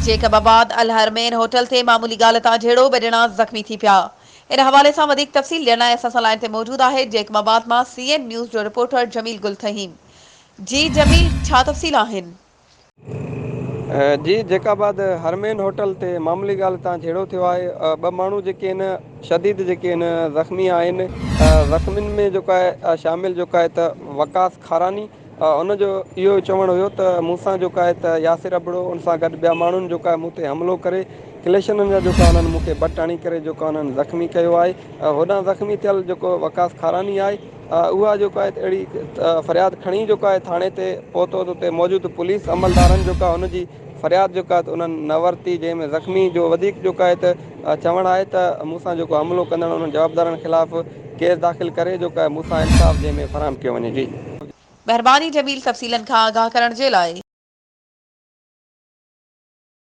Jacob آباد الحرمين hotel تي معمولي ڳالهه تان جهيڙو، ٻه ڄڻا زخمي ٿي پيا. ان حوالي سان وڌيڪ تفصيل ڏيڻ لاء اسان سان لائين تي موجود آهي جيڪب آباد مان سي اين نيوز جو رپورٽر جميل گل ٿهيم. جي جميل ڇا تفصيل آهن؟ جي جيڪب آباد حرمين هوٽل تي معمولي ڳالهه تان جهيڙو ٿيو آهي ٻه ماڻهو جيڪي آهن شديد جيڪي آهن زخمي آهن زخمين ۾ جيڪو آهي شامل جيڪو آهي ته وقاص کاراني ان جو اهو چوڻ هيو ته مون سان جيڪو آهي ته ياسر ابڙو ان سان گڏ ٻيا ماڻهن جيڪو آهي مون تي حملو ڪري ڪليشنن جا جيڪو انهن مون کي بٽ هڻي ڪري جيڪو انهن زخمي ڪيو آهي هوڏانهن زخمي ٿيل جيڪو وقاص کاراني آهي اها جيڪو آهي ته اهڙي فرياد کڻي جيڪو آهي ٿاڻي تي پهتو ته اتي موجود پوليس عملدارن جيڪو آهي ان جي فرياد جيڪا آهي ته انهن نه ورتي جنهن ۾ زخمي جو وڌيڪ جيڪو آهي ته چوڻ آهي ته مون سان جيڪو حملو ڪندڙ انهن جوابدارن خلاف ڪيس داخل ڪري جيڪو آهي مون سان انصاف جنهن ۾ فراهم ڪيو وڃي جي. مهرباني جميل تفصيلن کان آگاهه ڪرڻ جي لاء.